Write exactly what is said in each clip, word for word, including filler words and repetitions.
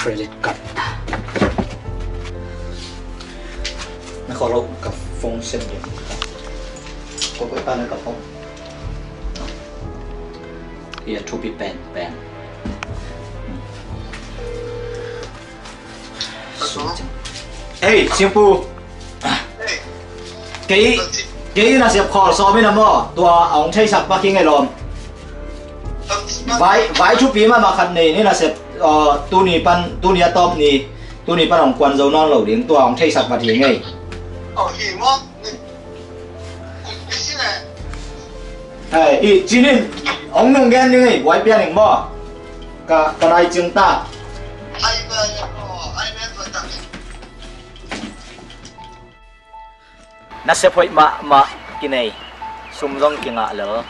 Credit card. Na kholo ka phone sem dia. Ko ko ta na ka phone. Ia thupi pen pen. Hey, Singpu. Kei, kei nasep khawl sawm in a maw, tua a hong theisak pa kingei lawm. Vai, vai thupi mahmah khat nei ni nasep, aw, tuni pan, tuni a tawp ni, tuni pan hong kuan zo nawn lo ding, tua hong theisak vat hi ngei. Aw, hi maw? Hei, i cinin, hong nung gen ding ei, buai pian ing maw? Ka, ka nai cing ta. Nasep hoih mahmah kinei, sum zong kingah lel,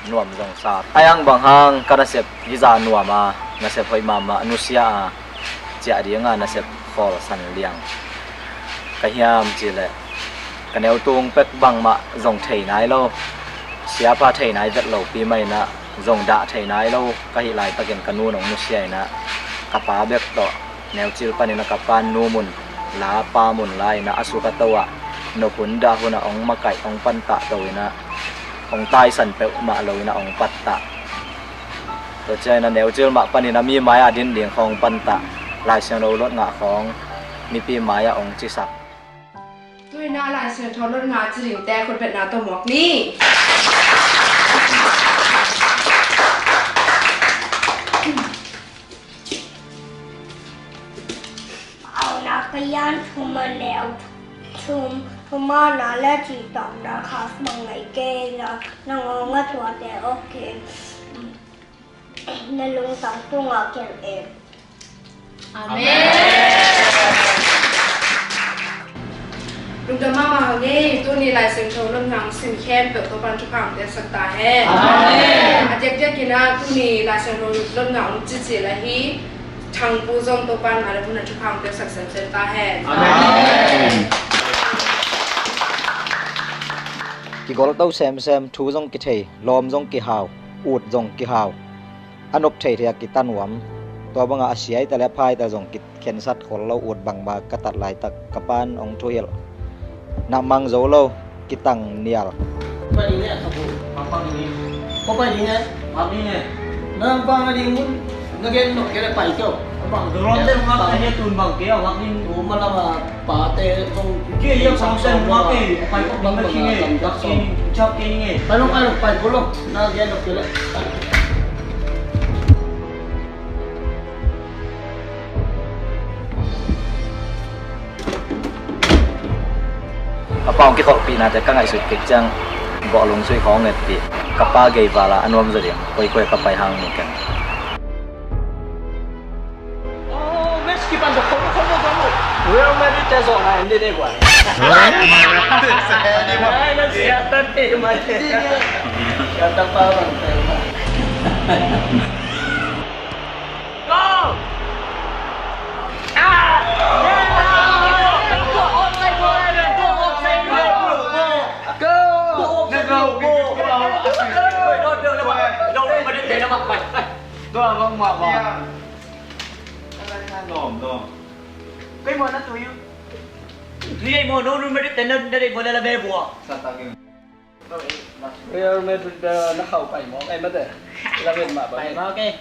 nuam zong sa. Ayang bang hang ka nasep hi za nuam a, nasep hoih mahmah nusia a, ciah dinga nasep khawl san liang ka hiam cihleh, ka neutung pek bangmah zong thei nai lo, siapa thei nai vet lo pi mah inah zong dah thei nai lo ka hih laitakin ka nu nong nusia inah ka pa bek tawh neucil panin a ka pa nu mun la, pa mun la inah a suk a to ah nop hun dah hunah hong makaih hong pantah to inah hong taisan peuhmah lo inah hong pattah. Tua ciang inah neucil mah panin a mi mai-ah din ding khawng pantah, Lai Siangtho lot ngah khawng mipi mai-ah hong cisak. Tu inah Lai Siangtho lot ngah ci dingte khutbetna tawh muak ni. Auna ka yan thum a neu thum, thumana le cihtakna kha bang ngai kei na, na ngawng a tuate awk hi. Na lungtang tungah kel e. Amen. Lungdam mahmah hang e, tuni Lai Siangtho lot ngah sim khempeuh Topa'n thupha hong piaksak ta hen. Amen. A diakdiak inah tuni Lai Siangtho lot ngah hong cici la hi Thangpu zong Topa'n mah le hun a thupha hong piaksak semsem ta hen. Amen. Kigolto semsem, thu zong kithei, lawm zong kihau, ut zong kihau. A nop theithei a kita nuam. Tua bangah a siaita le a phaita zong kikhensat khol lo, ut bangmah ka tat laitak ka pa'n hong thuhilh. Na mang zo lo, kitang nial. Pai ding e, a thabu. Pai ding e. Ko pai ding e. Pai ding e. Na bang a ding mun, na gen nop kei le pai kei o. Bang, dawr te bang kei, tun bang kei a bang ding. Tu ma la ma. Pate zong. Kei a pang sen ma kei, pai kong bang kei nge, bang kei, chap kei nge. Pai lo, pai lo, pai lo. Na gen lo kei le. Ka pa hong kikholhpihnate ka ngaihsut kik ciang, bawh lungsui khawng ngetpih. Ka pa gei val a a nuam zaw ding, koikoi ka pai hang mu keng. Oh, match kipan zawh khol lo, khol lo, khol lo. Real Madrid te zawhna en dih dih guai. Real Madrid te zawhna en dih dih guai. Ai, na siatat dih mai. Siatat pa bang te. Go! Ah! Go! Go! Go! Go! Go! Go! Tua bang mah bang. Lawm, lawm. Kei maw na tui uh? Tui ei maw, no, no, na deih te, na, na deih maw, na la be bua. Sa ta kei. Real Madrid na khau pai maw, kei mate. La be mah bang. Pai maw, kei.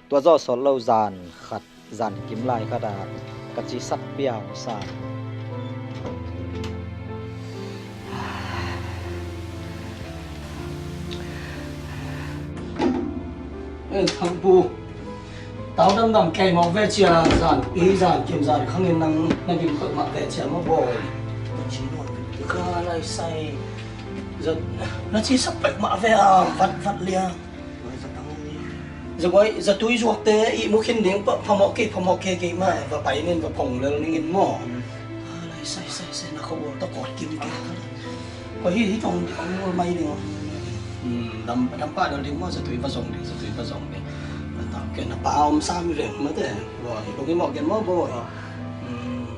Tua zawh sawt lo zan khat, zan kim lai khat ah ka cisak piang sa. Eh, Thangpu. Tau damdam kei mawk ve cia, zan pi, zan kim, zan khangin nang na gim khawih mah ve cia maw bawi. Ka lai sai. Zat, na cisak pek mah ve a, vat, vat lia. Za guai, za tui zuakte i mu khin ding, pha, phamawh kei, phamawh kei kei mah, va pai ning, va phong lel ning in maw. Lai sai, sai, sai, na khawh ual ta kawt kim kei. Koi hi, hi tong, tong ual mai ding. Hmm, dam, dam pah dal ding maw, za tui va zong ding, za tui va zong ding. Na tau kei na pa om sam reng mate. Bawi, kong hi mawh gen maw, bawi. Hmm.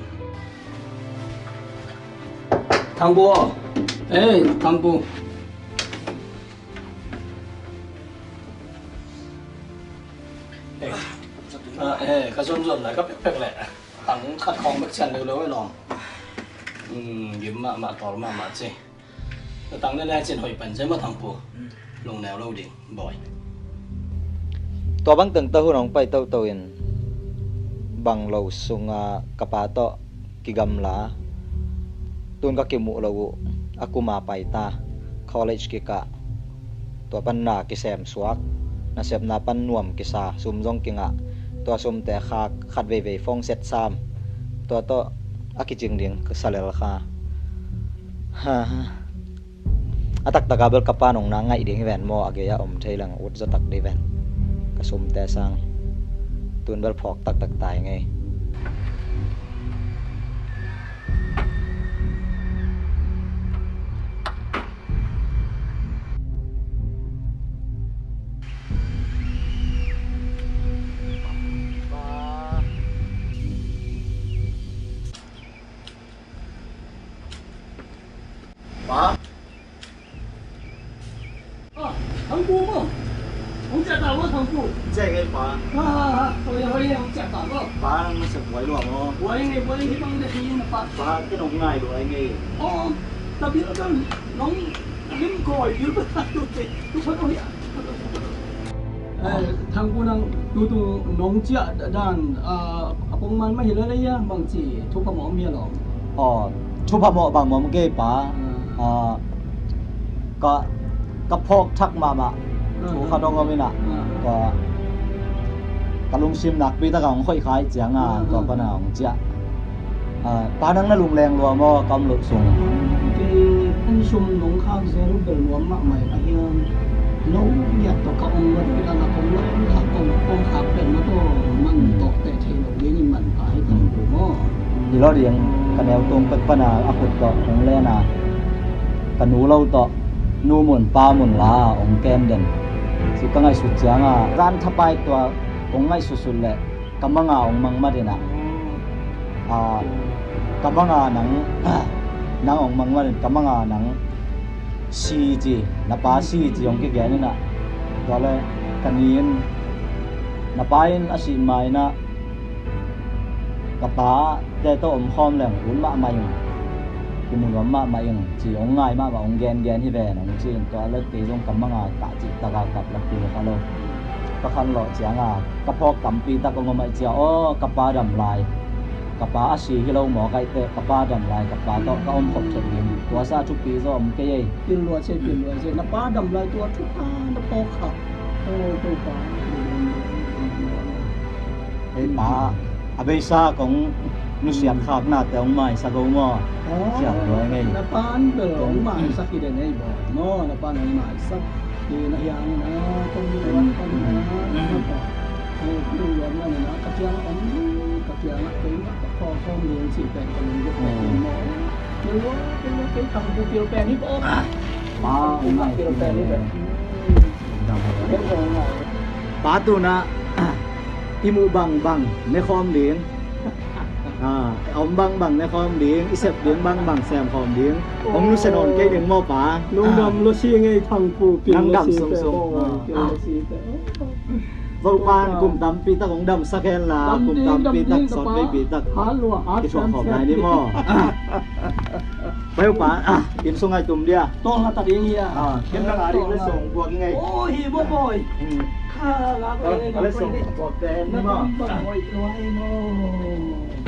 Thangpu aw. Eh, Thangpu. Ka zon zon lai ka pekpek leh tang khat khawng bek cian leuleu e lawm. Gim mahmah, tawl mahmah ci. Ka tang le le cin hoih pan cia mah Thangpu. Lungneu lo ding bawi. Tua bang teng tawh hun hong pai toto in bang lo sunga ka pa tawh kigamla, tun ka kimuh lo uh, a kuma paita, college kikah, tua pan na kisem suak, nasepna pan nuam kisa, sum zong kingah, tua sumte khak khat veivei phone set sam, tua tawh a kicing ding ka sa lel kha. Ha. A taktaka bel ka pa nong na ngaih ding hi ven maw, a gei-ah om thei leng ut zaw tak dih ven. Ka sumte sang tun bel phawk taktak tai ngei. Pa. Ah, Thangpu maw? Hong ciah ta maw, Thangpu? Ciah ngei pa. Ha, ha, ha. Hoi, hoi, hong ciah ta maw? Pa, nang nasep buai lua maw? Buai ngei, buai ngei, bang de hi na pa. Pa, ken hong ngai lua ngei. Oh, ta bil kan nong lim koi bil ba tu te. Tu pa hoi. Eh, Thangpu nang tutung nong ciah dan, ah, a pongman mah hi lel ei a, bangci thupha mawh om hi a lawm? Aw, thupha mawh bang mawh om kei pa. Ah. Ah, ka, ka phawk thak mahmah. Ah. Thu khat hong om in ah. Ah. Ka, ka lungsim nakpi taka hong khoih kha ih cianga, ah, tua pana hong ciah. Ah, pa nang na lungleng lua maw, ka om loh sung? Kei an sum nong khak zel uh bel nuam mahmah ing a hiam. No giat tawh ka om luat pi a na kong luat pi a kong, kong khak pen ma tawh man tawh teh thei lo ding in man pa hi Thangpu maw. Hi lo ding, ka neu tung pek pana a khut tawh hong len a, ka nu lo tawh nu mun pa mun la hong kem den. Ci ka ngaihsut cianga zan thapai tua kong ngaihsutsut leh ka manga hong mang mat in ah. Ah, ka manga nang, nang hong mang mat in ka manga nang si ci, na pa si ci hong kigen in ah. Tua le ka ni in na pa in a sih ma in ah ka pate tawh om khawm leng hun mahmah ing. Kimu nuam mahmah ing ci hong ngai mahmah hong gengen hi ven hong ci in tua le kei zong ka manga kah cih taka kap lak kimu kha lo. Ka khan lawh cianga ka phawk tampi tak hong om aih cia aw ka pa dam lai. Ka pa a si hi lo mawk aih teh ka pa dam lai ka pa tawh ka om khop thei ding. Tua sa thupi zaw om kei ei. Pil lua se, pil lua se. Na pa dam lai tua thupi na phawk kha. Aw, Topa. Ei pa, a beisa kong nusiat khaknate hong maisak o maw? Aw, siang lua ngei. Na pan bel hong maisak hi den ei baw. Maw, na pan hong maisak. Hi na hiang na, kong nusiat pan na, na pa. Hei, nusiat na na, ka kiang om, ka kiang a kei ma, ka khaw kong ning si pen ka lung guk pen maw. Nusiat, nusiat, kei tang ku pil pen hi baw. Pa, hong maisak hi den ei. Pa, tuna i muh bangbang ne khawm ding. Ah, i om bangbang ne khawm ding, i sep ding bangbang sem khawm ding. Hong nusia nawn kei ding maw pa? Lungdam lo si ngei Thangpu, pil lo si te. Nang dam sungsung. Topa'n kum tampi tak hong damsak hen la, kum tampi tak sawt veipi tak kithuah khawm lai ni maw? Pai uh pa, ah, inn sung ai tum dia. Tawlnga ta ding hi a. Ah, ken nang a ding le song buak i ngei. Oh, hi baw bawi. Hmm. Kha la bawi ngei. Ah, le song buak te ni maw? Na bang bawi lo ai maw.